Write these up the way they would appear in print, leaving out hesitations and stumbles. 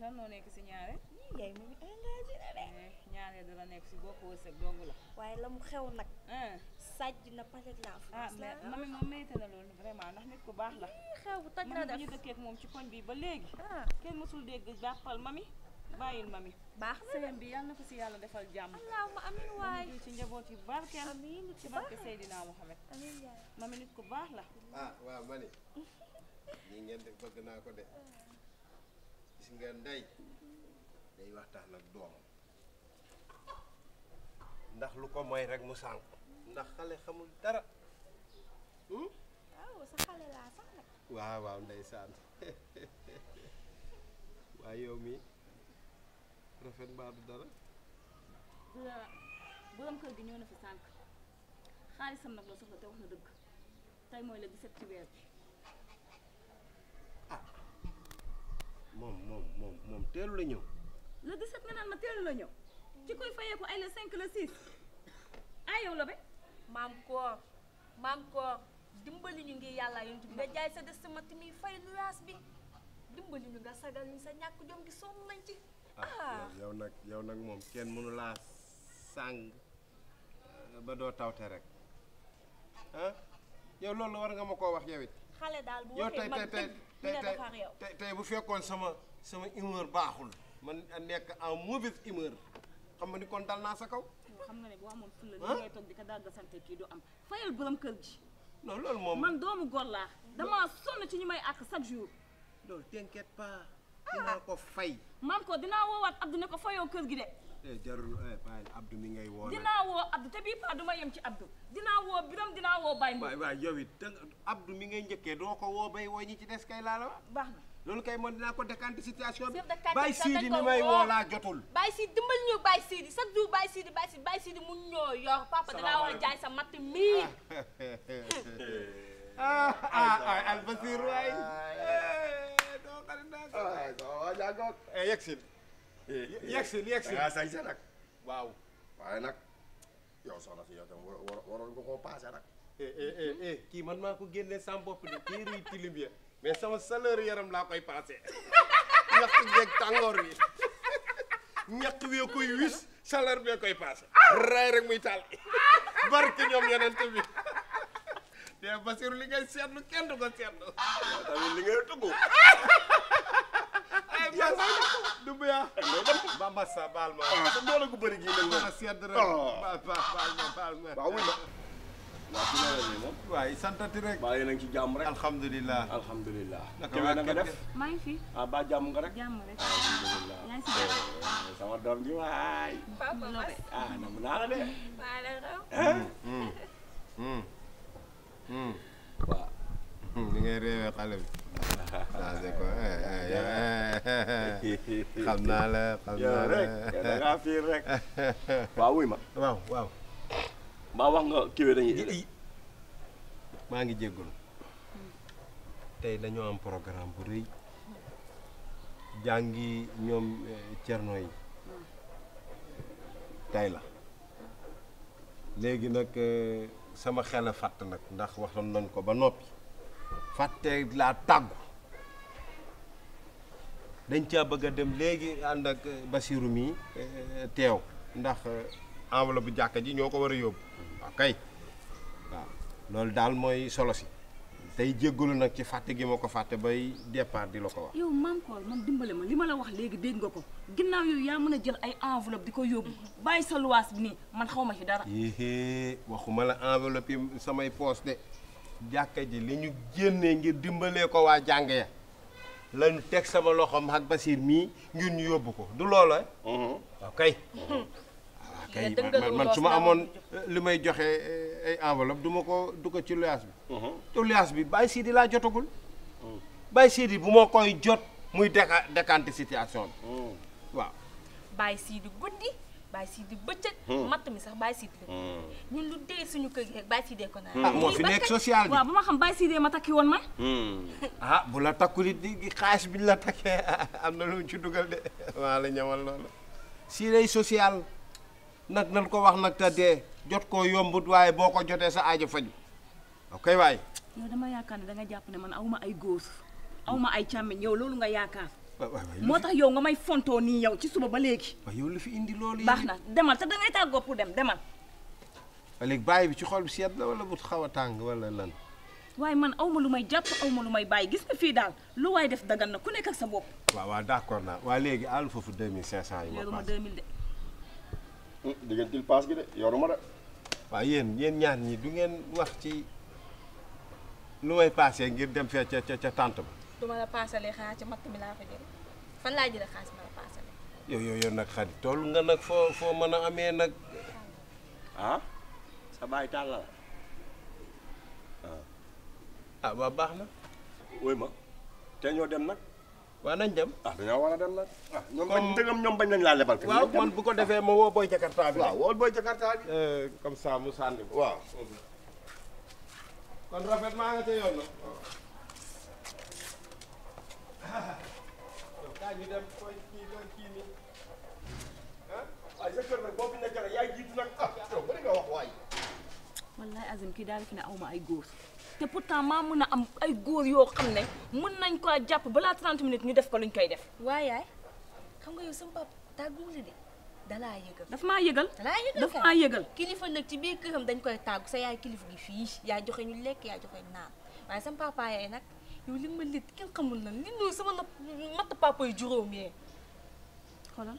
lan moo nekk si ñaare yaay moom engagé na de ñaare dara nekk si bopp wërsëg dong la waaye la mu xew nag sàjj na peut-être la France la mami moom mérité na loolu vraiment ndax nit ku baax la xew bu toj la def ñu dëkkee ak moom ci koñ bi ba léegi kenn mësul dégg jàppal mami bàyyil mami baax na sëyam bi yàlla na ko si yàlla defal jàmm allahumma amiin waay ci njaboot yi barkeel amiin ci barke Seydina Mohamed amiin yaay mami nit ku baax la waaw mani ñi ngeen def bëgg naa ko de gis nga ndey day waxtaan ak doomam ndax lu ko mooy rek mu sànq ndax xale xamul dara waaw sa xale laa sax nag waaw waaw ndeysaan waaye yow mi rafet mbaa du dara borom kër gi ñëw na fi sànq xaalisam nag la soxla te wax na dëgg tey mooy le 17 ci weer bi moom teelu la ñëw le 17 nga naan ma teelu la ñëw ci koy fayee ko ay le 5 le 6 ay yow la be maam koor dimbali ñu ngi yàlla yonent bi nga jaay sa des sama timi fay luyaas bi dimbali ñu nga sagal ñu sa ñàkk jom gi sonn nañ ci yow nag moom kenn mënu laa sàng ba doo tawte rek yow loolu war nga ma koo wax yow it xale daal bu waxee man tey bu fekkoon sama humeur baaxul man nekk en mauvaise humeur xam nga ni kon dal naa sa kaw. xam nga ne boo amoon fulla li ngay toog di ko dagga sante kii du am fayal borom kër gi. non loolu moom man doomu góor laa damaa sonn ci ñu may àq chaque jour. loolu t'inquiète pas. dinaa ko fay. man ko dinaa woowaat Abdou ne ko fayoo kër gi de. jarul bàyyi Abdou mi ngay woo. dinaa woo Abdou te bii pas du ma yem ci Abdou dinaa woo Biram dinaa woo Baye Mbow. waay yow it Abdou mi ngay njëkkee doo ko woo bay woo ñi ci des kay laa la wax. baax na loolu kay moom dinaa ko décanté situation bi. Baye Sidi mi may woo laa jotul. Baye Sidi dimbali ñu Baye Sidi chaque jour Baye Sidi mun ñoo yor papa dinaa war a jaay sa matt mii. Albasir waay. doo xarit naa ko. waaw jàngoog. yegsil yaa sañ sa nag. waaw waaye nag yow soxna si yow tam waroon nga koo paase nag. kii man maa ko génnee sama bopp de téere yi tilim ya mais sama salaire yaram laa koy paase. ñax beeg tàngoor yi ñax wee koy wis salaire bee koy paase. ray rek muy taal barke ñoom yeneen bi te Basiru li ngay seetlu kenn du ko seetlu. tamit li ngay tugg. du buya ba massa baal ma sa doole gu bëri gii nag ma sedd rek baal ma waaw wuy ma waa ci leneen ni moom waay santati rek baa yéen a ngi ci jàmm rek alhamdulilah naka waa nga def maa ngi fi ba jàmm nga rek alhamdulilah yaa ngi si jàmm sama doom ji waay papa nam naa la de maa la raw waaw ni ngay réewee xale bi changé ko xam naa la rek da ngaa fiir rek waaw wuy ma waaw mbaa wax nga kiwee dañuy maa ngi jéggul tey dañoo am programme bu rëy jàngi ñoom cerno yi tey la léegi nag sama xel a fàtt nag ndax waxoon nañ ko ba noppi fàtte laa tàggu dañ caa bëgg a dem léegi ànd ak Basiru mi teew ndax enveloppe bu jàkka ji ñoo ko war a yóbbu waaw kay waaw loolu daal mooy solo si tey jéggalu nag ci fàtte gi ma ko fàtte bay départ di la ko wax. yow maam Kool man dimbale ma li ma la wax léegi dégg nga ko ginnaaw yow yaa mën a jël ay enveloppe di ko yóbbu bàyyi sa luwaas bi nii man xaw ma ci dara. waxuma la enveloppe yi samay poos de jàkka ji li ñu génnee ngir dimbalee ko waa jàng ya lañu teg sama loxoom ak Basir mii ngir ñu yóbbu ko du loola. waaw kay. man su ma amoon li may joxe ay enveloppe du ko ci luyaas bi. te luyaas bi Baye Sidi laa jotagul. Baye Sidi bu ma koy jot muy décanté situation bi. waaw. Baye Sidi guddi Baye Sidi bëccëg matt mi sax Baye Sidi la ñun lu dee suñu kër gi rek Baye Sidi ko naan moo fi nekk social bi waaw bu ma xam Baye Sidi ma takki woon ma bu la takkul it di xaalis bi ñu la takkee am na lu mu ci dugal de maa la ñamal loolu si lay social nag nan ko wax nag te dee jot koo yombut waaye boo ko jotee sa aajo faju ok waaye yow dama yaakaar ne da nga jàpp ne man awma ay góos awma ay càmmiñ yow loolu nga yaakaar moo tax yow nga may fontoo nii yow ci suba ba léegi waaw yow lu fi indi loolu yi baax na demal te da ngay tàggoo pour dem demal léegi bàyyi bi ci xol bi seet la wala bu xaw a tàng wala lan waaye man awma lu may jàpp awma lu may bàyyi gis nga fii daal lu waay def dagan na ku nekk ak sa bopp waaw d'accord naa waa léegi àll foofu 2500 yi ma yoruma paas 2000 de diggantil paas gi de yoruma de waaw yéen ñaar ñi du ngeen wax ci lu may paasee ngir dem fee ca tànt ba du ma la paasalee xanaa ci matt mi laa fa jël fan laa jëlee xaalis ma la paasalee yow nag xarit toll nga nag foo mën a amee nag sa baay taal la waa baax na woy ma te ñoo dem nag waa nañ dem dañoo war a dem nag ñoom bañ dëggam ñoom bañ nañ laa lebal waaw man bu ko defee ma woo boy Jakarta bi waaw wool boy Jakarta bi comme ça mu sànni ko waaw kon rafet maa nga ca yoon na kaa ñu dem koy kii nii waaye sa kër nag boo fi nekk rek yaay jiitu nag yow bëri nga wax waay wallaay Azim kii daal fi ne awma ay góor te pourtant maa mën a am ay góor yoo xam ne mën nañ ko jàpp balaa 30 minutes ñu def ko luñ koy def waaye yaay xam nga yow sama papa tàgguwu la de dalaa yëgal daf maa yëgal dalaa yëgal daf maa yëgal kilifa nag ci biir këram dañ koy tàggu sa yaay kilifa gi fii yaa joxe ñu lekk yaa joxe ñu naan waaye sama papa yaay nag yow li ma lit kenn xamul na li nu sama matt papa yu juróom yee xoolal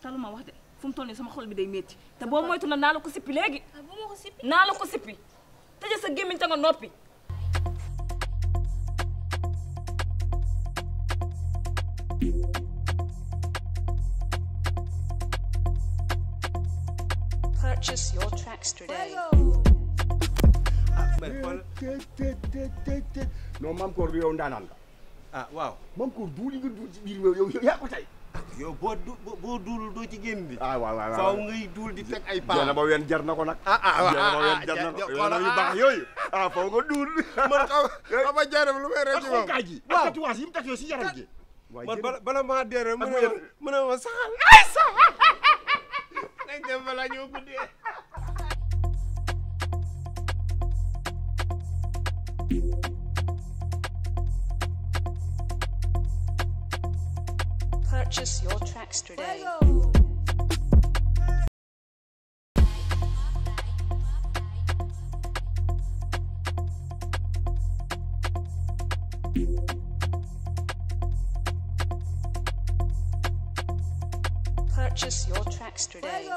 talu ma wax de fu mu toll nii sama xol bi day métti te boo moytu na naa la ko sippi léegi bu ma ko sippi naa la ko sippi tëjee sa gémmiñ te nga noppi Purchase your tracks today. non maam koor bi yow ndaanaan la waaw maam koor duul yi nga duul ci biir yow yaa ko tey yow boo duulul doo ci génn bi waaw faaw ngay duul di teg ay paa jeena ba wen jar na ko nag jeena ba wen jar na ko yu baax yooyu faaw nga duul man xama jaram lu may rek ci moom kaay ji ak tatouage yi mu tatoué si yaram gi man bala maa dee rek mu ne ma saxal ay saxal nañ dem balaa ñoo guddee Purchase your tracks today. Purchase your tracks today.